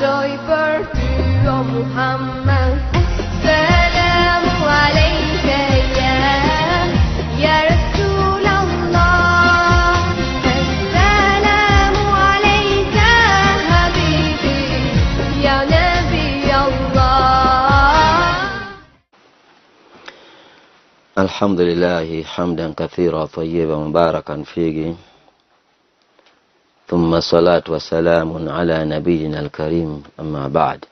Marshoj për ty o Muhammed. Selamu alejke ya Rasul Allah. Selamu alejke habibi ya Nabi Allah. الحمد لله حمدا كثيرا طيبا مباركا فيه ثم الصلاة والسلام على نبينا الكريم أما بعد.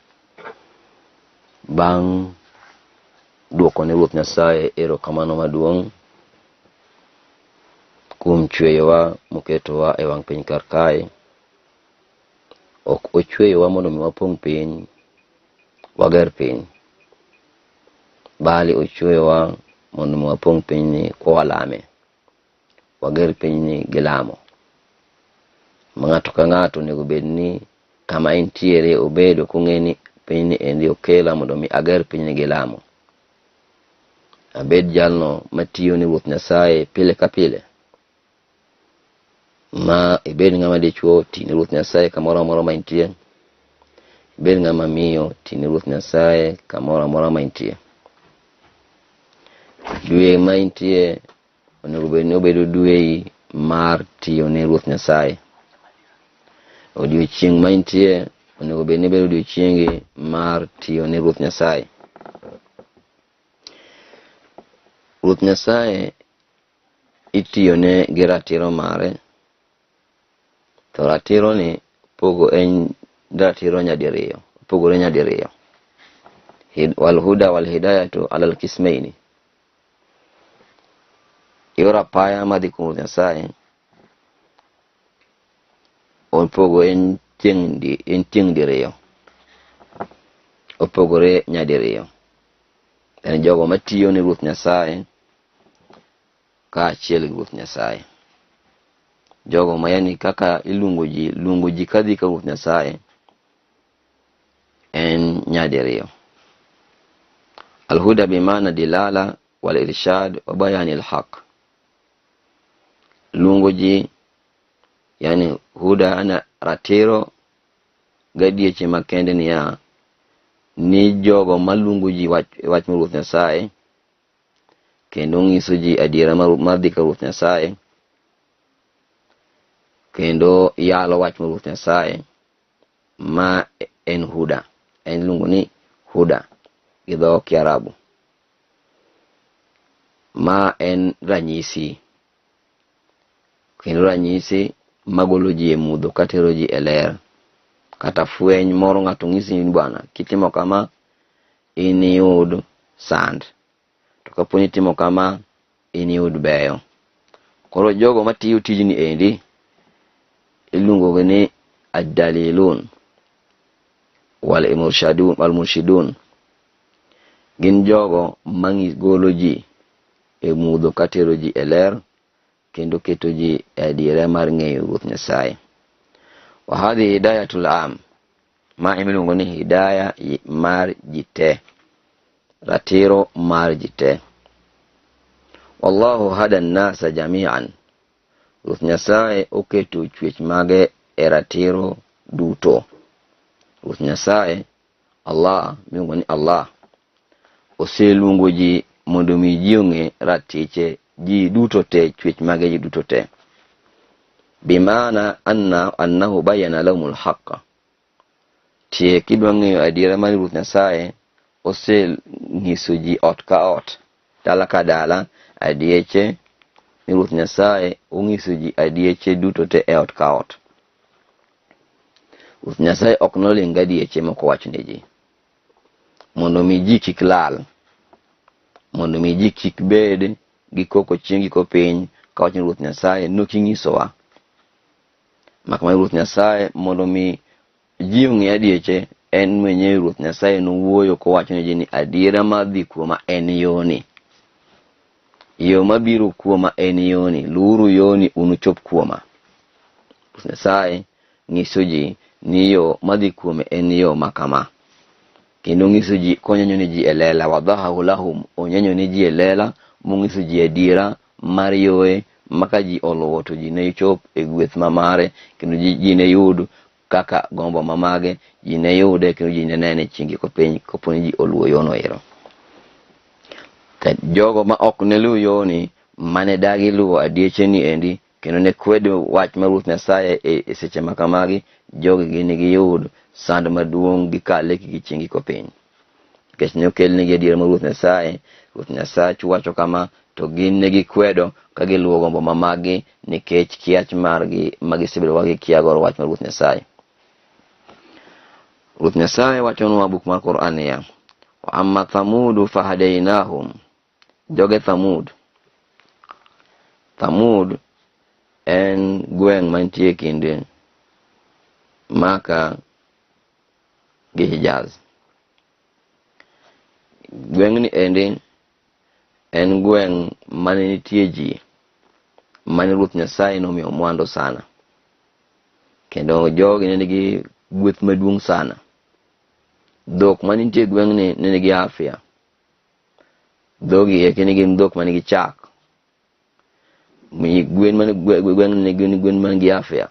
Bang' duoko ne Ruoth Nyasaye erokamano maduong' kuom chweyowa moketowa e wang' piny kar kae. Ok ochweyowa mondo mi wapong' piny, wager piny. Bali ochweyowa mondo mi wapong' pinyni kwawalame. Wager pinyni gi lamo. Ma ng'ato ka ng'ato onego bed ni kama entiere obedo kong'e ni pinyni endi okela mondo mi ager pinyni gi lamo. Abed jalno matiyo ne Ruoth Nyasaye pile ka pile. Ma ibed ng'ama dichuo, ti ne Ruoth Nyasaye kamoro amora ma intie. Ibed ng'ama miyo, ti ne Ruoth Nyasaye kamoro amora ma intie. Dwe ma intie onego bed ni obedo dweyi mar tiyo ne Ruoth Nyasaye. Odiochieng' ma intie onego bed ni bedo odiochiengi mar tiyo ne Ruoth Nyasaye. Ruoth Nyasaye itiyone gi ratiro mare, to ratiro ni pogo en ratiro nyadiriyo, opogore nyadiriyo. Wal huda wal hidayatu ala al-kismaini. Yor apaya madhi kuom Ruoth Nyasaye opogo en tieng' diriyo, opogore nyadiriyo. En jogo matiyo ne Ruoth Nyasaye kaachiel gi Ruoth Nyasaye. Jogo ma yani kaka iluongo ji, luongo ji kadhi ka Ruoth Nyasaye en nyadiriyo. Alhuda bimaana dilala wal irshad wa bayani alhaq. Luongo ji yani huda ana ratiro gadieche makende niya ni jogo maluongo ji wach mar Ruoth Nyasaye kendo ng'iso ji adiera mar dhi ka Ruoth Nyasaye kendo yalo wach mar Ruoth Nyasaye ma en huda, en iluongo ni huda gi dho Kiarabu. Ma en ranyisi kendo ranyisi magolo ji e mudho katero ji e ler. Kata fweny moro ng'ato ng'isi ni bwana kitimo kama iniyud sand, to kapo ni itimo kama iniyud beyo. Koro jogo matiyo tijni endi iluongo ni ad-dalilun wal murshidun. Gin jogo magolo ji e mudho katero ji e ler kendo keto ji e adiera mar ng'eyo Ruoth Nyasaye. Wa hadhi hidayatul am, ma imiluongo ni hidaya mar ji te, ratiro mar ji te. Wallahu hada an-nasa jami'an, Ruoth Nyasaye oketo chwech mage e ratiro duto. Ruoth Nyasaye Allah, miluongo ni Allah, oseluongo ji mondo mi ji ong'e ratiche ji duto te, chwech mage ji duto te. Bimaana annahu bayana lahumul haqqa. Tie kidwa ng'eyo adiera mar Ruoth Nyasaye, osenyiso ji ot ka ot, dala ka dala, adieche ni Ruoth Nyasaye onyiso ji adieche duto te e ot ka ot. Ruoth Nyasaye ok noling' gadieche mok owach ne ji, mondo mi ji kik lal, mondo mi ji kik bed gi koko chieng' gi koko piny kawacho ni Ruoth Nyasaye nokinyisowa. Mak mana Ruoth Nyasaye mondo mi ji ong'e adieche, en mwenyewe Ruoth Nyasaye nowuoyo kowacho ne ji ni adiera madhi kuoma en yoni. Yo mabiro kuoma en yoni, luwuru yoni unuchop kuoma. Ruoth Nyasaye nyiso ji ni yo madhi kuome en yo ma kama. Kendo nyiso ji konyenyo ni ji e lela, wadhahahu lahum, onyenyo ni ji e lela, monyiso ji adiera mar yoe, ma ka ji oluwo to ji ne chop e gweth ma mare, kendo ji ne yud kaka gombo ma mage, ji ne yude kendo ji ne nene chieng' giko piny kapo ni ji oluwo yono ero. Jogo ma ok ne luw yoni, mane dagi luwo adieche ni endi, kendo ne kwedo wach mar Ruoth Nyasaye e seche ma kamagi, jogi gin giyud sand maduong' gikale gi chieng' giko piny. Nikech ne okelnegi adiera mar Ruoth Nyasaye, Ruoth Nyasachu wacho kama, to gin ne gikwedo ka giluwo gombo ma maggi nikech kiach margi ma gisebedo ka gikia godo wach mar Ruoth Nyasaye. Ruoth Nyasaye wachonwa buk mar Qur'an niya, wa amma thamudu fahadainahum, joge Thamud. Thamud en gweng' mantie kind Maka gi Hijaz. Gweng'ni endi en gweng' mane nitie ji mane Ruoth Nyasaye nomiyo mwandu sana. Kendo jogi ne nigi gweth maduong' sana. Dhok mane nitie e gweng'ni ne nigi afya. Dhogi eki ne gin dhok manigi chak. Gwen mane gweng'ni ne gin gwen man gi afya.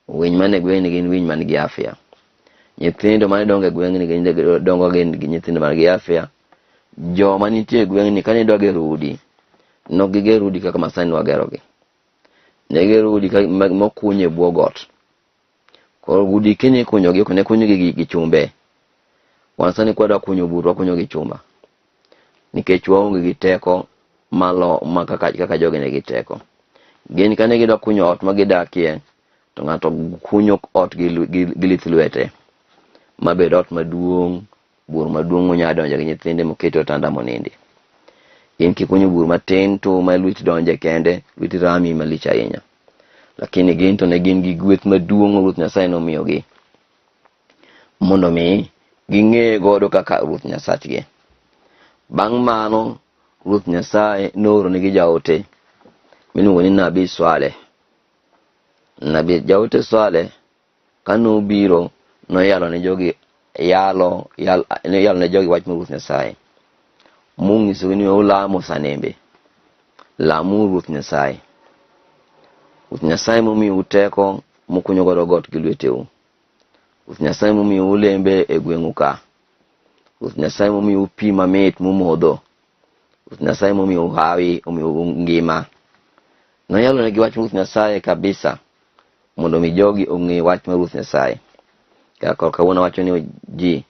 Winy mane gweng'ni gin winy man gi afya. Nyithindo mane dongo e gweng'ni gin dongo gin gi nyithindo man gi afya. Joma nitie e gweng'ni kane idwa gero udi, ne ok giger udi kaka masani wagerogi. Ne gigero udi mokuny e bwo got. Koro udi kini ikunyogi ok ne kunygi gi chumbe. Wan sani kwadwa kunyo bur wakunyo gi chuma. Nikech waonge gi teko malo ma kaka jogi nigi teko. Gin kane gidwa kunyo ot ma gidakie, to ng'ato kunyo ot gi lith lwete, mabed ot maduong', bur maduong' monyalo donjo gi nyithinde mokete otanda monindi. In kikunyo bur matin to ma lweti donje kende, lweti rami malich ahinya. Lakini gin to ne gin gi gweth maduong' ma Ruoth Nyasaye nomiyogi mondo mi ging'e godo kaka Ruoth Nyasachgi. Bang' mano, Ruoth Nyasaye nooronegi jaote miluongo ni Nabii Swaleh. Nabii jaote Swaleh kane obiro noyalo ne jogi yalo, yal, noyalo ne jogi wach mar Ruoth Nyasaye. Monyisogi ni ulamo sanembe. Lamuru Ruoth Nyasaye. Ruoth Nyasaye momiyou teko mukunyo godo got gi lweteu. Ruoth Nyasaye momiyou olembe e gweng'u ka. Ruoth Nyasaye momiyou pi mamit mumodho. Ruoth Nyasaye momiyou hawi, omiyou ngima. Noyalo negi wach Ruoth Nyasaye kabisa mondo mi jogi ong'e wach mar Ruoth Nyasaye. Kaka koro kawuono awacho ni ji,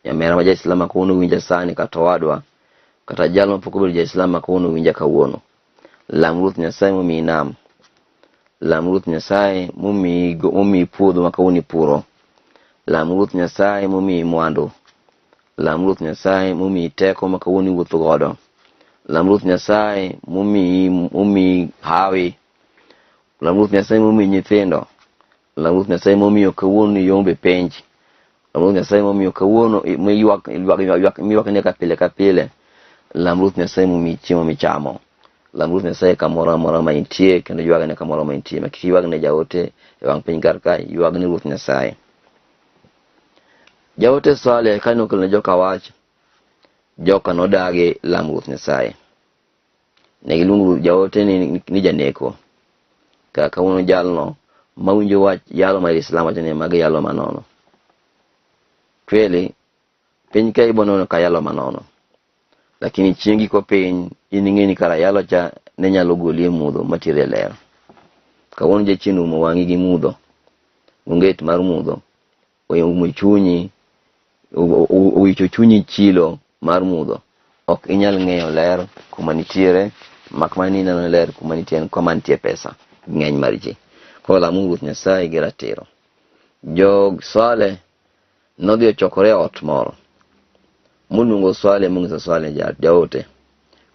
nyamera ma ja-Islam ma kawuono winja sani kata owadwa, kata jal mapok obedo ja-Islam ma kawuono winja kawuono. Lam Ruoth Nyasaye momiyi nam. Lam Ruoth Nyasaye momiyi puodho ma kawuono ipuro. Lam Ruoth Nyasaye momiyi mwandu. Lam Ruoth Nyasaye momiyi teko ma kawuono iwuotho godo. Lam Ruoth Nyasaye momiyi hawi. Lam Ruoth Nyasaye momiyi nyithindo. Lam Ruoth Nyasaye momiyo kawuono iyombe penj. Lam Ruoth Nyasaye momiyo kawuono miywak ne ka pile ka pile. Lam Ruoth Nyasaye momiyi chiemo michamo. Lam Ruoth Nyasaye kamoro amora ma intie kendo ywagne kamoro ma intie. Ma kik ywagne jaote e wang' piny kar ka, ywagne Ruoth Nyasaye. Jaote Saleh kane okelo ne joka wach, joka nodagi lamo Ruoth Nyasaye. Ne giluongo jaote ni janeko. Kaka kawuono jalno mawinjo wach yalo mar Islam wacho ni magi yalo manono. Kweli piny ka ibo neno ka yalo manono. Lakini chieng' giko piny in ing'e ni kara yalo cha ne nyalo goli e mudho materi e ler. Kawuono jachien oumo wang'i gi mudho, onget mar mudho, oumo chunyi, owicho chunyi chilo mar mudho. Ok inyal ng'eyo ler kuma nitiere, mak mana ni ineno ler kuma nitie en kama nitie pesa ng'eny mar ji. Koro lamuru Ruoth Nyasaye gi ratiro. Jog Saleh nodhi ochokore e ot moro moluongo Swale monyiso Swale jaote,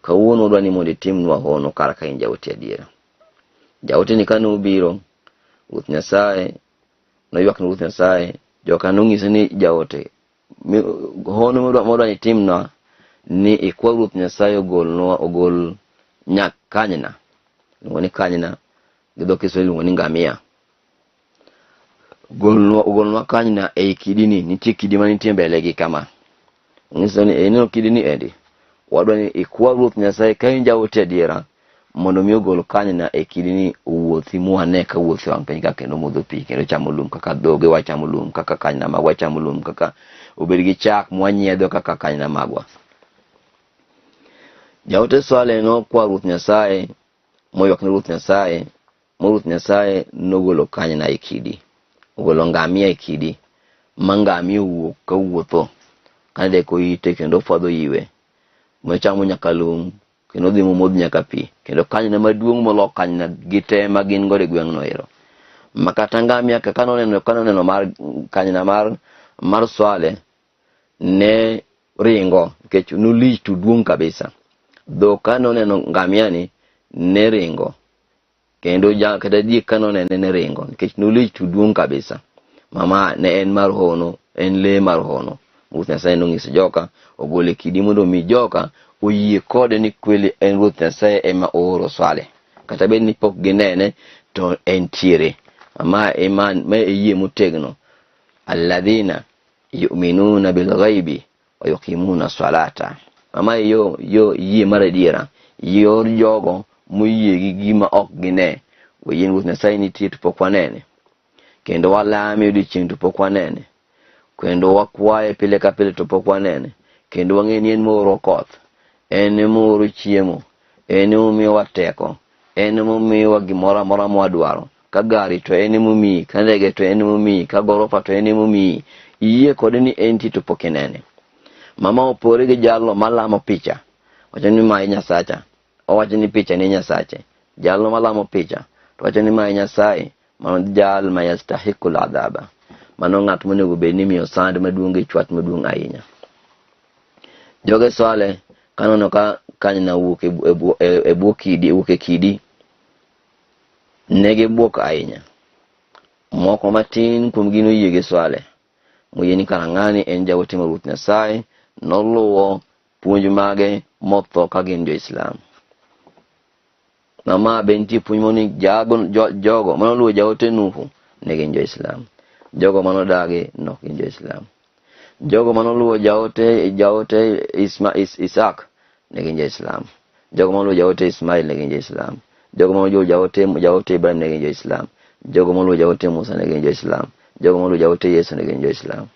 kawuono wadwa ni mondo itimnwa hono kar ka in jaote adiera. Jaote ni kane obiro, Ruoth Nyasaye noywak ne Ruoth Nyasaye, joka nonyise ni jaote, hono modwa ni itimnwa ni ikwa Ruoth Nyasaye ogolnwa, ogol nyak kanyna, iluongo ni kanyna, gi dho Kiswahili iluongo ni ngamia. Ogolnwa kanyna ei kidini, nitie kidi ma nitie mbele gi kama. Nyiso ni ineno kidini endi, wadwa ni ikwa Ruoth Nyasaye ka in jaote adiera mondo mi ogol kanyna e kidini owuothi mwane ka wuothi wang' piny ka kendo modho pi kendo chamo lum kaka dhoge wachamo lum kaka kanyna magwa chamo lum kaka obed gi chak mwanyiedho kaka kanyna magwa. Jaote Swale nokwa Ruoth Nyasaye moywak ne Ruoth Nyasaye mo Ruoth Nyasaye nogolo kanyna e kidi ogolo ngamia e kidi ma ngamia owuok kawuotho kanedeko ite kendo ofwadho yiwe mochamo nyaka lum kendo odhi momodh nyaka pi kendo kanyna maduong' molo kanyna gi te ma gin godo e gweng'no ero ma kata ngamia ka noneno ka noneno mar kanyna mar mar Swale ne ringo nikech nolich to duong' kabisa dhok ka noneno ngamia ni ne ringo kendo ja kata diek ka nonene ne ringo nikech nolich to duong' kabisa mama ne en mar hono en lee mar hono Ruoth Nyasaye nonyiso joka ogole kidi mondo omi joka oyie kode ni kweli en Ruoth Nyasaye ema ooro Swale kata bed ni pok ginene to entiere ma iman ma e yie motegno alladhina yu'minuna bilghaibi wa yuqimuna salata mama yo yo yie mar adiera yor jogo moyie gi gima ok gine wayie ni Ruoth Nyasaye nitie to pok wanene kendo walame odiechieng' to pok wanene kendo wakwaye pile ka pile to pok wanene kendo wang'e ni en mooro koth en emooro chiemo en emomiyowa teko en emomiyowa gimoro amora mwadwaro ka gari to en emomiyi ka ndege to en emomiyi ka gorofa to en emomiyi iyie kode ni entie to pok inene mama opore gi jalno malamo picha wacho ni ma e nyasacha owacho ni picha ni nyasache jalno malamo picha to wacho ni ma e nyasaye mano jal ma yastahiku ladhaba mano ng'at monego bed ni imiyo sand maduong' gi chwat maduong' ahinya joge Swale kanono ka kanyna wuok e bwo kidi wuok e kidi ne gibuok ahinya moko matin kuomgi noyie gi Swale moyie ni kara ng'ani en jaote mar Ruoth Nyasaye noluwo puonj mage motho ka gin jo-Islam ma be nitie puonj moro ni jago jogo manoluwo jaote Nuhu ne gin jo-Islam jogo manodagi nok gin jo-Islam jogo manoluwo jaote jaote Isma, Is, Isaac ne gin jo-Islam jogo manoluwo jaote Ismail ne gin jo-Islam jogo manoluwo jaote jaote Ibrahim ne gin jo-Islam jogo manoluwo jaote Musa ne gin jo-Islam jogo manoluwo jaote Yesu ne gin jo-Islam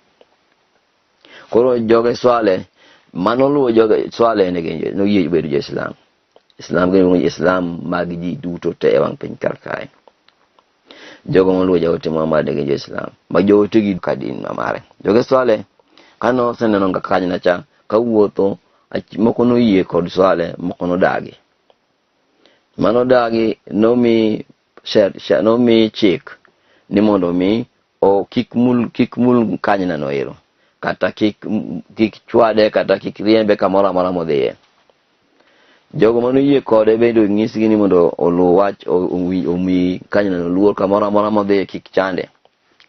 koro joge Swale manoluwo joge Swale ne gin noyie bedo jo-Islam Islam gin Islam mag ji duto te e wang' piny kar kae jogo moluwo jaote Muhammad ne gin jo-Islam ma joote gi ka din ma mare joge Swale kane oseneno nga kanyna cha kawuotho moko noyie kod Swale moko nodagi manodagi nomi nomi chik ni mondo mi o kik mul kik mul kanyna no ero kata kik kik chwade kata kik riembe kamoro amora modhiye jogo manoyie kode bende onyisgi ni mondo oluw wach omi kanyna no luor kamoro amora modhiye kik chande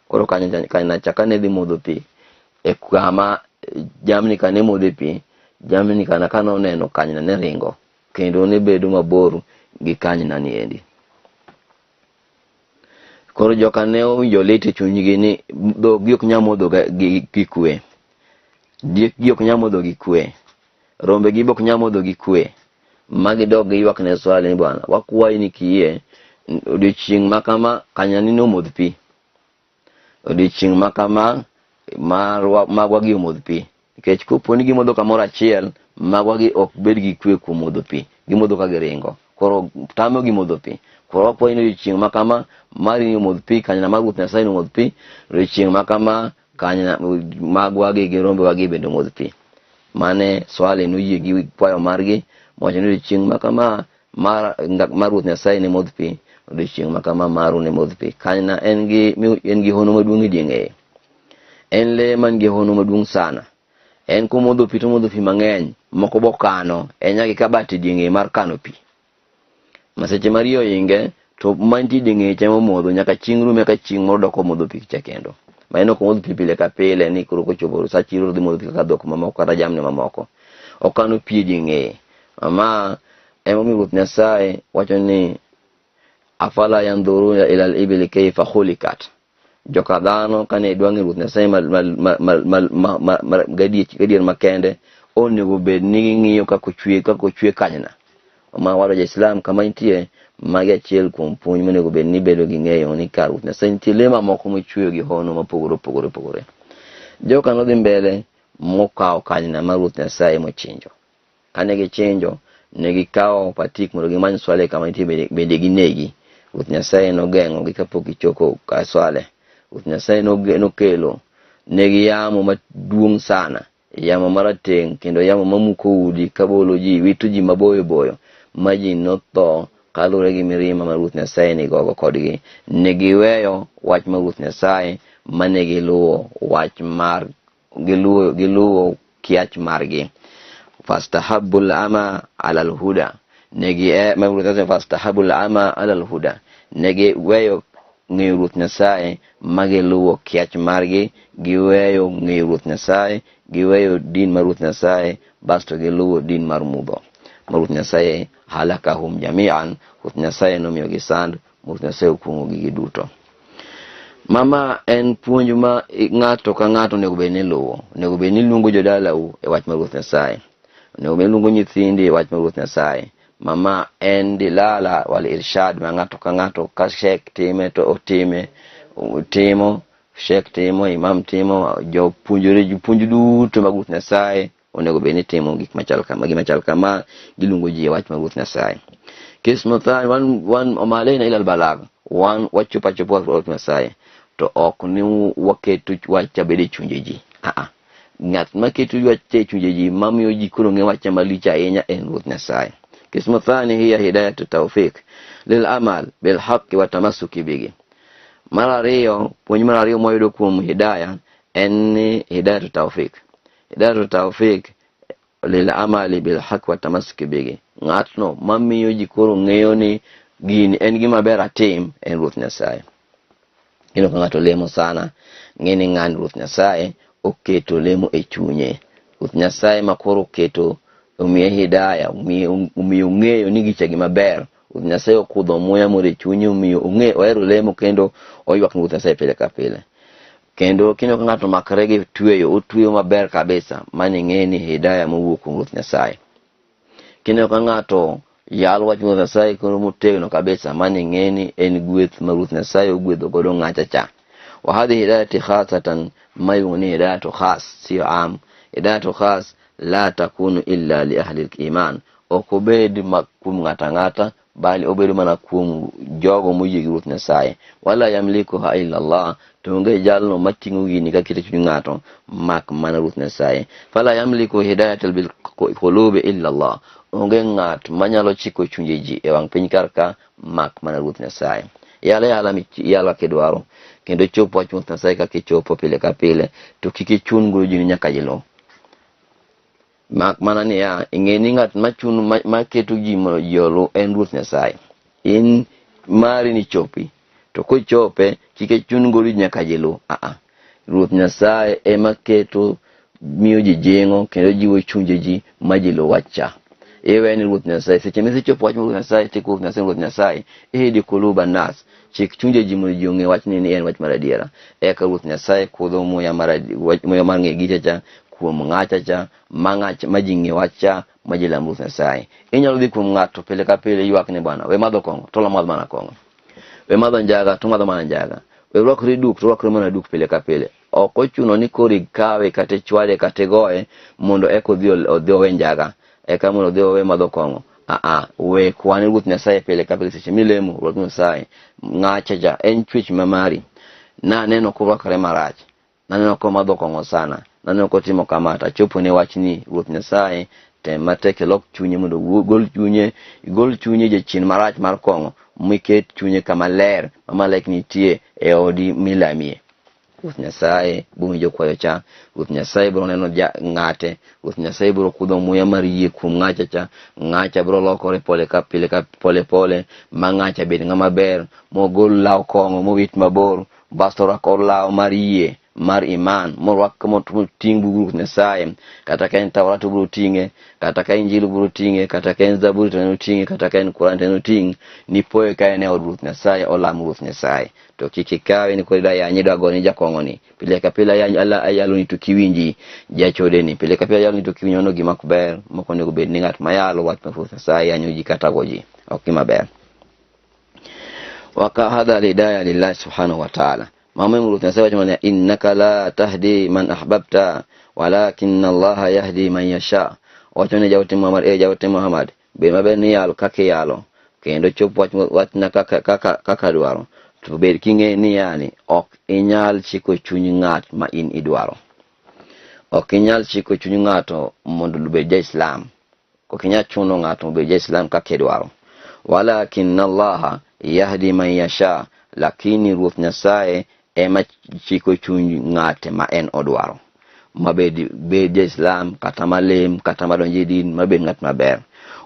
koro kanyna cha kane dhi modho pi e kama jamni ka ne modhe pi jamni kana ka noneno kanyna ne ringo kendo ne bedo mabor gi kanyna ni endi koro joka ne owinjo lit e chunygi ni dhoggi ok nyal modho gi kwe diekgi ok nyal modho gi kwe rombe gi be ok nyal modho gi kwe ma gidok giywak ne Swale ni bwana wakwayi ni kiyie odiochieng' ma kama kanyna ni omodh pi odiochieng' ma kama marwa magwa gi omodh pi nikech kopo ni gimodho kamoro achiel magwa gi ok bed gi kwe kuom modho pi gimodho ka giringo koro tamo gi modho pi koro wakwayi ni odiochieng' ma kama mari ni omodh pi kanyna mar Ruoth Nyasaye ni omodh pi odiochieng' ma kama kanyna magwa gi gi rombewa gi bende omodh pi mane Swale noyie gi kwayo margi mowacho ni odiochieng' ma kama mar mar Ruoth Nyasaye ne modh pi odiochieng' ma kama maru ne modh pi kanyna en gi en gi hono maduong' e dieng'eye en lee man gi hono maduong' sana en komodho pi to omodho pi mang'eny moko bokano en nyaka gi kabat e dieng'eye mar kano pi ma seche ma riyo oinge to mantie e dieng'eye cha momodho nyaka chieng' rum eka chieng' moro dok omodho pi cha kendo ma en ok omodh pi pile ka pile ni koro kochopo sa chiro odhi modho pi kaka dhok mamoko kata jamni mamoko okano pi e dieng'eye ma emomiyo Ruoth Nyasaye wacho ni afala yandhuruna ila al-ibili kayfa khulikat joka dhano kane idwa ng'eyo Ruoth Nyasaye gadier makende onego bed ni ging'iyo kaka ochwe kaka ochwe kanyna. Ma waro ja-Islam kama intie, magi achiel kuom puonj monego bed ni bedo gi ng'eyo ni kar Ruoth Nyasaye nitie lee mamoko mochweyo gi hono mopogore opogore opogore. Joka nodhi mbele mokawo kanyna mar Ruoth Nyasaye mochinjo. Kane gichinjo, ne gikawo patik mondo gimany Swaleh kama nitie bende, bende ginegi. Ruoth Nyasaye nogeng'ogi kapok gichopo ka Swaleh. Ruoth Nyasaye nokelo negi yamo maduong' sana, yamo marateng' kendo yamo mamuko udi kabolo ji, wito ji maboyo boyo, ma ji notho kaluwore gi mirima ma Ruoth Nyasaye nigogo kodgi. Ne giweyo wach mar Ruoth Nyasaye ma ne giluwo wach mar giluwo kiach margi. Fastahabbu al-ama ala al-huda. Negi e ma Ruoth Nyasaye fastahabbu al-ama ala al-huda. Negi weyo ng'eyo Ruoth Nyasaye ma giluwo kiach margi, giweyo ng'eyo Ruoth Nyasaye, giweyo din mar Ruoth Nyasaye, basto giluwo din mar mudho. Ma Ruoth Nyasaye halakahum jami'an, Ruoth Nyasaye nomiyogi sand, Ruoth Nyasaye okuong'ogi giduto. Mama en puonj ma ng'ato ka ng'ato onego bed ni luwo. Onego bed ni luongo jodalau e wach mar Ruoth Nyasaye. Onego bed ni luongo nyithindi e wach mar Ruoth Nyasaye. Mama en dilala wal irshad ma ng'ato ka ng'ato ka shek time to otime, timo, shek timo, imam timo, jopuonjore, jopuonj duto mag Ruoth Nyasaye onego bed ni timo gik machal kama, gima chal kama, giluongo ji e wach mar Ruoth Nyasaye. Kismu thani, wan omalena ila albalagh, wan wachopo achopa wach mar Ruoth Nyasaye, to ok ni waketo wach abed e chunje ji. Aa, ng'at maketo wach e chunje ji mamiyo ji koro ng'e wach malich ahinya en Ruoth Nyasaye. Kismu thani hiya hidayatu tawfiq lil amal bil haqqi wa tamassuki bihi. Mar ariyo, puonj mar ariyo mwayudo kuom hidaya en ni hidayatu tawfiq. Hidayatu tawfiq lil amali bil haqq wa tamassuki bihi. Ng'atno mamiyo ji koro ng'eyo ni gini en gima ber atim en Ruoth Nyasaye. Ineno ka ng'ato lemo sana, ng'e ni ng'ani Ruoth Nyasaye oketo lemo e chunye. Ruoth Nyasaye ma koro oketo omiye hidaya, omiyo ong'eyo ni gicha gima ber. Ruoth Nyasaye okudho muya moro e chunye, omiyo ong'e ohero lemo kendo oywak ne Ruoth Nyasaye pile ka pile. Kendo kineno ka ng'ato omakre gi tweyo, otweyo maber kabisa, mano ing'e ni hidaya mowuok kuom Ruoth Nyasaye. Kineno ka ng'ato yalo wach Ruoth Nyasaye kendo motegno kabisa, mano ing'e ni en gweth ma Ruoth Nyasaye ogwedho godo ng'acha cha. Wa hadhihi hidayati khasatan, ma iluongo ni hidayatu khas, sio am. Hidayatu khas la takunu illa li ahli al-iman. Ok obed ma kuom ng'ato ang'ata, bali obedo mana kuom jogo moyie gi Ruoth Nyasaye. Wala yamlikuha illa Allah, to onge jalno mating'o gini ka keto e chuny ng'ato mak mana Ruoth Nyasaye. Fala yamliku hidayatal bil qulubi illa Allah, onge ng'at manyalo chiko chunje ji e wang' piny kar ka mak mana Ruoth Nyasaye. Yala yala yala kidwaro kendo chop wach Ruoth Nyasaye kaka ichopo pile ka pile, to kik ichun godo ji ni nyaka iluw. Mak mana niya, ing'e ni ng'at machun maketo ji mondo ji oluw en Ruoth Nyasaye. In mari ni chopi, to kochope kik ichun godo ji nyaka ji luw. Aa, Ruoth Nyasaye ema keto miyo ji jing'o kendo jiwo chunje ji ma ji luw wach cha. Iwe ni Ruoth Nyasaye, seche misechopo wach mar Ruoth Nyasaye, tik Ruoth Nyasaye, Ruoth Nyasaye, ihdi kuluba nas, chik chunje ji mondo ji ong'e wachni ni en wach mar adiera. Eka Ruoth Nyasaye kudho muya mar muya mar ng'e gicha cha kuom ng'acha cha ma ng'ach ma ji ng'e wach cha ma ji lam Ruoth Nyasaye. Inyalo dhi kuom ng'ato pile ka pile ywak ni bwana, we madho kong'o, to madho mana kong'o. We madho njaga, to madho mana njaga. We rwakri duk, to rwakri mana duk pile ka pile. Ok ochuno ni koro ikawe kata ichwade kata igoye mondo eka odhi owe njaga, eka mondo odhi owe madho kong'o. Aa, we kwane Ruoth Nyasaye pile ka pile seche milemo, Ruoth Nyasaye, ng'acha cha en chwech ma mari. Naneno korwakore marach, naneno komadho kong'o sana, naneno kotimo kama, to achopo ne wachni, Ruoth Nyasaye, tem matek ilok chunye mondo gol chunye, igol chunye jachien marach mar kong'o, miket chunye kama ler, ma malaika nitie e odi milamie. Ruoth Nyasaye biro winjo kwayo cha, Ruoth Nyasaye biro neno ng'ate, Ruoth Nyasaye biro kudho muya mar yie kuom ng'acha cha, ng'acha biro lokore pole ka pile ka pole pole, ma ng'acha bed ng'ama ber, mogol law kong'o mowit mabor, basto orwako law mar yie mar iman morwak moting' bug Ruoth Nyasaye kata ka en Taurat obiro ting'e kata ka Injili obiro ting'e kata ka en Zaburi to en oting'e kata ka en Quran to en oting' nipoye ka en e od Ruoth Nyasaye olamo Ruoth Nyasaye to kik ikawe ni koro idwa yanye idwa gone jakong'o ni pile ka pile ayalo ni to kiwinji jachode ni pile ka pile ayalo ni to kiwinji mano gima ok ber mok onego bed ni ng'at mayalo wach mar Ruoth Nyasaye yanyo ji kata go ji ok gima ber waka hadha alhidaya lillahi subhanahu wa ta'ala mama Ruoth Nyasaye wacho mana innaka la tahdi man ahbabta walakin Allah yahdi man yasha wacho ne jaote Muhammad e jaote Muhammad bed maber ni yalo kaka iyalo kendo chop wach wachna kaka kaka kaka dwaro to bed king'e ni yani ok inyal chiko chuny ng'at ma in idwaro ok inyal chiko chuny ng'ato mondo obed ja-Islam ok inyal chuno ng'ato obed ja-Islam kaka idwaro walakin Allah yahdi man yasha lakini Ruoth Nyasaye ema chiko chuny ng'ate ma en odwaro mabed bed ja-Islam kata malem kata madonjo e din mabed ng'at maber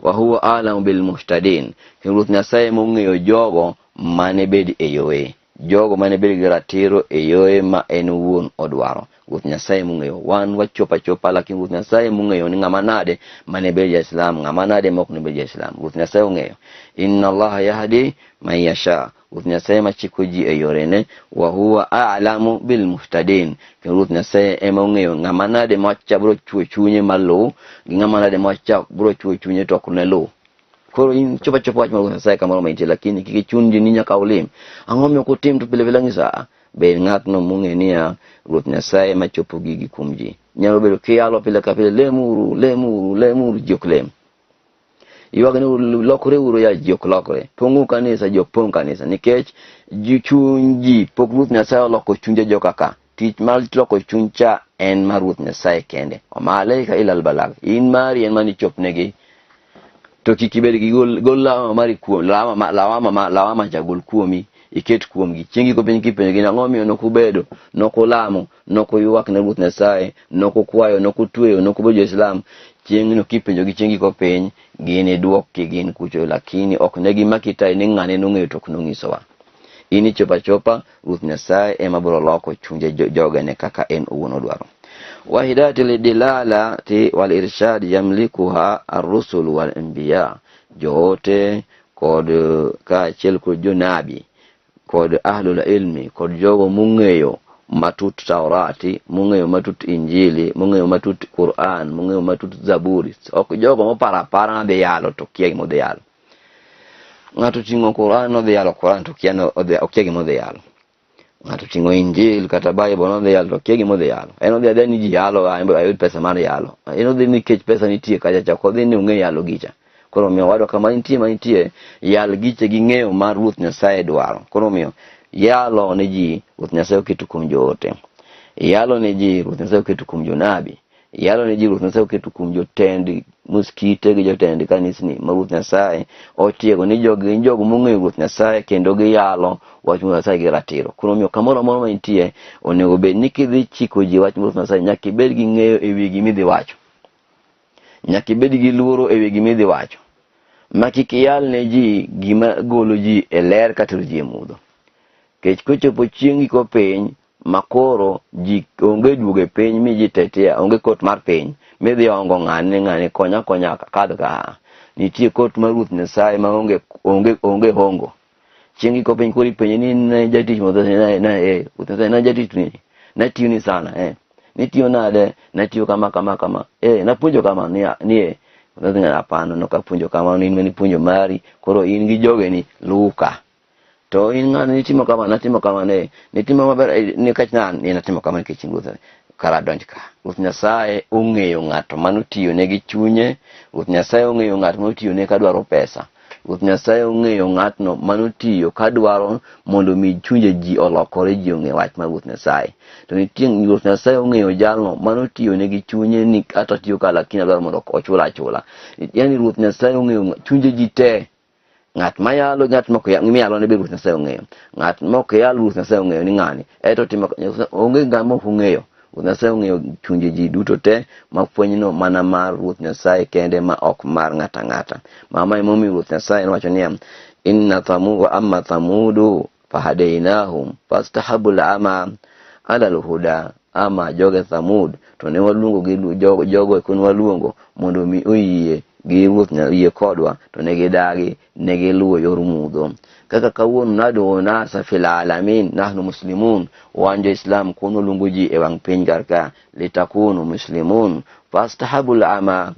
wa huwa alamu bil muhtadin kendo Ruoth Nyasaye mong'eyo jogo mane bed e yoe jogo mane bed gi ratiro e yoe ma en owuon odwaro Ruoth Nyasaye mong'eyo wan wachopo achopa lakini Ruoth Nyasaye mong'eyo ni ng'ama nade mane bed ja-Islam ng'ama nade ma ok ne bed ja-Islam Ruoth Nyasaye ong'eyo inna Allaha yahdi man yasha Ruoth Nyasaye machiko ji e yorene wa huwa a'lamu bil muhtadin kendo Ruoth Nyasaye ema ong'eyo ng'ama nade macha biro chuo chunye maluw gi ng'ama nade macha biro chuo chunye to ok ne luw koro in chopo achopa wach mar Ruoth Nyasaye kamoro ma intie lakini kik ichun ji ni nyaka ulim ang'o miyo ok utim to pile pile ang'iso a bed ng'atno mong'e niya Ruoth Nyasaye ema chopo gigi kuom ji nyalo bedo kiyalo pile ka pile lemuru lemuru lemuru ji ok lem ywak ni lokre uru ya ji ok lokre pong'u kanisa ji ok pong' kanisa nikech ji chuny ji pok Ruoth Nyasaye oloko chunje joka ka tich mar loko chuny cha en mar Ruoth Nyasaye kende wama alaika illa albalagh in mari en mani chopnegi to kik ibed gi gol, gol lawama mari kuom lawama lawama lawama cha gol kuomi iket kuomgi chieng' giko piny kipenjogi nang'o miyo nokubedo nokulamo nokuywak ne Ruoth Nyasaye nokukwayo nokutweyo nokubedo jo-Islam chieng'no kipenjogi chieng' giko piny giniduokgi gin kucho lakini ok ne gimaki tai ni ng'ane nong'eyo to ok nong'isowa in ichopo achopa Ruoth Nyasaye ema biro loko chunje jogene kaka en owuon odwaro wa hidayati lidilalati wal irshad yamlikuha ar-rusul wal anbiya joote kod kaachiel kod jonabi kod ahlul ilmi kod jogo mong'eyo matut Taurati mong'eyo matut Injili mong'eyo matut Quran mong'eyo matut Zaburi ok jogo moparo apara madhi yalo to kia gima odhi yalo ng'ato oting'o Quran nodhi yalo Quran to kia okia gima odhi yalo ng'ato oting'o Injil kata Bible nodhi yalo to kia gima odhi yalo en odhi adhiya ni ji yalo ayud pesa mar yalo en odhi nikech pesa nitie kacha cha ok odhi ni ong'e yalo gicha koro omiyo wadwa kama nitie ma nitie yal giche gi ng'eyo mar Ruoth Nyasaye dwaro koro omiyo yalo ne ji Ruoth Nyasaye oketo kuom joote yalo ne ji Ruoth Nyasaye oketo kuom jonabi yalo ne ji Ruoth Nyasaye oketo kuom jotend muskite gi jotend kanisni ma Ruoth Nyasaye otiego ni jogi gin jogo mong'eyo Ruoth Nyasaye kendo giyalo wach Ruoth Nyasaye gi ratiro. Koro omiyo kamoro amora ma intie onego bed ni kidhi chiko ji wach Ruoth Nyasaye nyaka ibed gi ng'eyo e wi gima idhi wacho. Nyaka ibed gi luoro e wi gima idhi wacho. Ma kik iyal ne ji gima golo ji e ler katero ji e mudho. Kech kochopo chieng' giko piny makoro ji onge duogo e piny mi ji tetea onge kot mar piny midhi ongo ng'ane ng'ane konya konya kadh ka nitie kot mar Ruoth Nyasaye ma onge onge onge hongo chieng' giko piny koro ipenje ni ne jatich Ruoth Nyasaye na eh Ruoth Nyasaye na jatich ni natiyo ni sana eh nitiyo nade natiyo kama kama kama eh napuonjo kama ni ni eh Ruoth Nyasaye hapana nokapuonjo kama in manipuonjo mari koro in gi jogeni luka to in ng'ano nitimo kama natimo kama ne nitimo maber nikech na ni natimo kama nikech in Ruoth kara donj ka Ruoth Nyasaye ong'eyo ng'ato manotiyone gi chunye Ruoth Nyasaye ong'eyo ng'at manotiyone kadwaro pesa Ruoth Nyasaye ong'eyo ng'atno manotiyo kadwaro mondo mi chunje ji olokore ji ong'e wach mar Ruoth Nyasaye to nitie Ruoth Nyasaye ong'eyo jalno manotiyone gi chunye ni kata tiyo ka lakini adwaro mondo ochula achula yani Ruoth Nyasaye ong'eyo chunje ji te ng'at ma yalo ng'at mok miyalo ne be Ruoth Nyasaye ong'eyo ng'at mok yal Ruoth Nyasaye ong'eyo ni ng'ani eto timo onge ng'ama ok ong'eyo Ruoth Nyasaye ong'eyo chunje ji duto te ma fwenyno mana mar Ruoth Nyasaye kende ma ok mar ng'ato ang'ata mama emomiyo Ruoth Nyasaye nowacho niya inna thamu wa amma thamudu fahadainahum fastahabu al-ama Ala al-huda ama joge Thamud to ne waluongo gi jogo, jogo eko ne waluongo mondo mi oyie gi Ruoth yie kodwa to ne gidagi ne giluwo yor mudho. Kaka kawuono nadu nasa fil alamin nahnu muslimun, wan jo Islam kono waluongo ji e wang' piny kar ka litakunu muslimun fastahabu al-ama,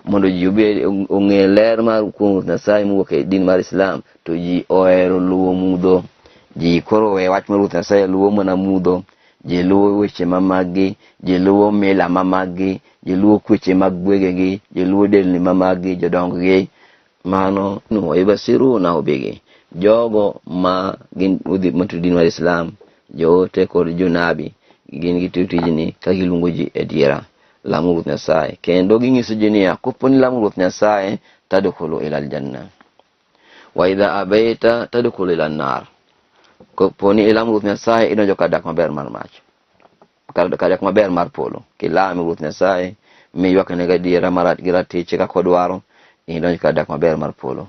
mondo ji obed ong'e ler mar kuom Ruoth Nyasaye mowuok e din mar Islam, to ji ohero luwo mudho. Ji koro we wach mar Ruoth Nyasaye luwo mana mudho. Ji luwo weche ma maggi, ji luwo mila ma maggi, ji luwo kweche mag gwegegi, ji luwo delni ma maggi, jodonggi. Mano wayubasiruna bigi, jogo ma gin udhi matiyo din mar Islam, joote kod jonabi, gin gitiyo tijni ka giluongo ji e diera lamo Ruoth Nyasaye, kendo ginyiso ji niya, kopo ni lamo Ruoth Nyasaye tadkhulu ila aljanna wa idha abaita tadkhulu ila an-nar. Kopo ni ilamo Ruoth Nyasaye idonjo kar dak maber mar mach, kar dak maber mar polo. Kilame Ruoth Nyasaye miywakne gadiera mar gi ratiche kaka odwaro, idonjo kar dak maber mar polo.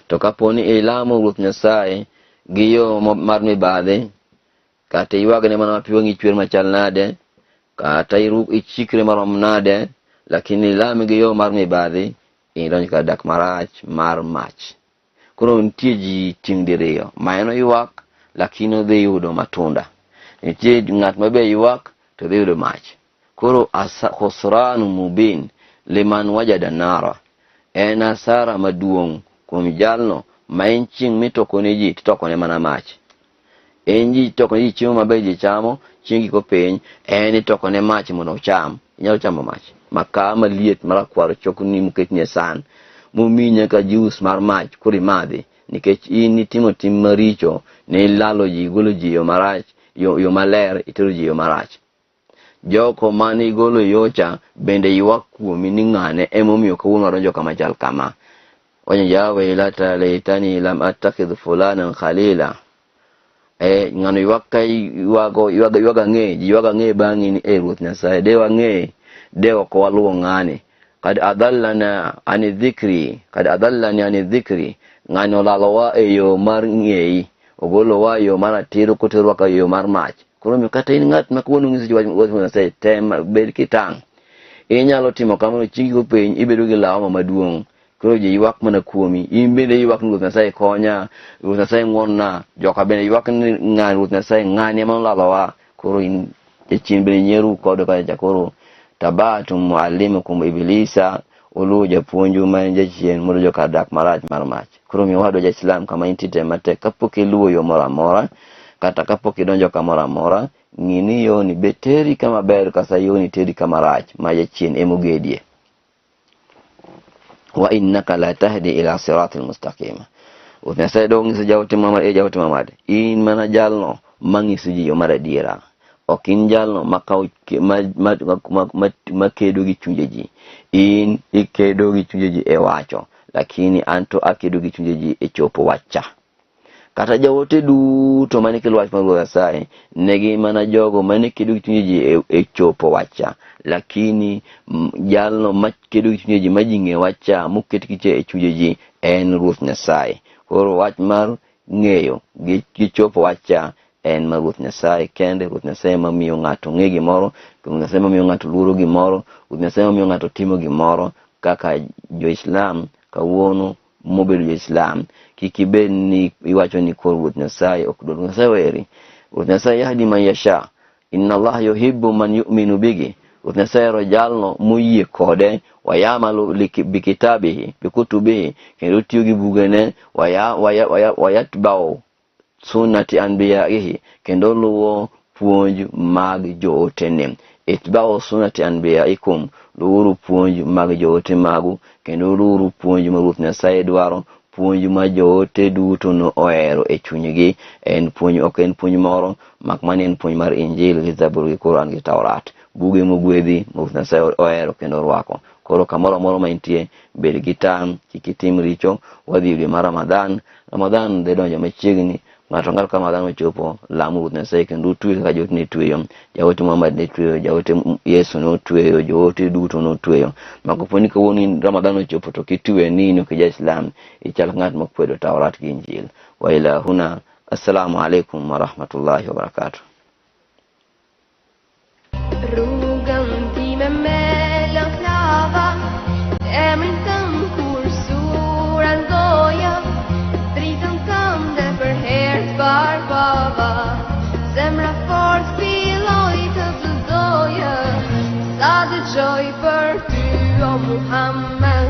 To kapo ni ilamo Ruoth Nyasaye gi yo mar mibadhi, kata iywagne mana ma pi wang'i chwer machal nade, kata ichikri marom nade, lakini ilame gi yo mar mibadhi, idonjo kar dak marach mar mach. Koro nitie ji tieng' diriyo, ma en oywak lakini odhi yudo matunda. Nitie ng'at ma be ywak to dhi yudo mach. Koro khusranu mubin liman wajada nara, en asara maduong' kuom jalno ma en chieng' mitoko ne ji titokone mana mach. En ji itoko ne ji chiemo maber ji chamo, chieng' giko piny, en itoko ne mach mondo ocham. Inyalo chamo mach. Makaa maliet marakwar chokni moketni e san, momiyi nyaka juice mar mach koro imadhi, nikech in itimo tim maricho, ne ilalo ji, igolo ji e yo marach, yo maler, itero ji e yo marach. Jogo mane igolo yocha bende ywak kuomi ni ng'ane emomiyo kawuono wadonjo kama chal kama. Wacho ya wailata laitani lam attakhidh fulanan khalila. Ng'ano ywak ka ywago, ywago, ywago ang'e, ji ywago ang'e bang'i ni, Ruoth Nyasaye, de wang'e, de ok waluwo ng'ani. Kad adallana ani dhikri, kad adallani ani dhikri, ng'ani olalowa e yo mar ng'eyi, ogolowa e yo mar atiro koterowa ka e yo mar mach. Koro omiyo kata in ng'at ma kawuono ng'iso ji wach Nyasaye, tem bed kitang'. Inyalo timo kamano chieng' giko piny ibedo gi lawama maduong'. Koro ji ywak mana kuomi. In bende ywak ni Ruoth Nyasaye konya, Ruoth Nyasaye ng'wonna. Joka bende ywak ni ng'ani Ruoth Nyasaye ng'ani ema olalowa. Koro in jachien bende nyieru kode kacha. Koro tabatum muallimukum ibilisa, uluwo japuonju ma en jachien mondo joka dak marach mar mach. Koro omiyo wadwa ja-Islam kama intie tem matek kapok iluwo yo moro amora, kata kapok idonjo kamoro amora, ng'i ni yoni be teri kama ber kata yoni teri kama rach ma jachien emogedie. Wa innaka la tahdi ila siratil mustaqim. Ruoth Nyasaye dong nyiso jaote Muhammad, e jaote Muhammad, in mana jalno manyiso ji yo mar adiera. Ok in jalno makedo gi chunje ji. In ikedo gi chunje ji e wacho, lakini anto akedo gi chunje ji e chopo wacha. Kata jaote duto mane kelo wach mar Ruoth Nyasaye ne gin mana jogo mane kedo gi chunje ji e chopo wacha, lakini jalno makedo gi chunje ji ma ji ng'e wacha moket kiche e chunje ji en Ruoth Nyasaye. Koro wach mar ng'eyo gi chopo wacha en mar Ruoth Nyasaye kende. Ruoth Nyasaye mamiyo ng'ato ng'e gimoro, Ruoth Nyasaye mamiyo ng'ato luoro gimoro, Ruoth Nyasaye mamiyo ng'ato timo gimoro. Kaka jo-Islam kawuono mobedo jo-Islam, kik ibed ni iwacho ni koro Ruoth Nyasaye ok dwar. Ruoth Nyasaye oheri. Ruoth Nyasaye yahdi man yasha. Inna Allah yuhibbu man yu'minu bihi. Ruoth Nyasaye ohero jalno moyie kode, wayamalu bikitabihi, bikutubihi, kendo tiyo gi bugene, wayatbau sunnati anbiyaihi, kendo luwo puonj mag jootene. Itbau sunnati anbiyaikum, luwuru puonj mag joote magu, kendo luwuru puonj ma Ruoth Nyasaye dwaro, puonj ma joote duto no ohero e chunygi. En puonj, ok en puonj moro, mak mana en puonj mar Injil gi Zabur gi Quran gi Taurat, buge mogwedhi ma Ruoth Nyasaye ohero kendo orwako. Koro kamoro amora ma intie, bed gi tang', kik itim richo. Wadhi e dwe mar Ramadhan. Ramadhan dhi donjo machiegni. Ng'ato ang'ato ka Ramadhan ochopo, lamo Ruoth Nyasaye kendo utwe kaka joote ne tweyo. Jaote Muhammad ne tweyo, jaote Yesu ne otweyo, joote duto ne otweyo. Ma kopo ni kawuono Ramadhan ochopo to kitwe ni in ok ja-Islam, ichal ng'at mokwedo Taurat gi Injil. Wa ila huna, assalamu alaikum wa rahmatullahi wa barakatuh. Emrin tënd kur sura n'goja, dritën tënde për herë të parë pava. Zemra fort filloi të të doja, sa dëgjoj për ty o Muhammed.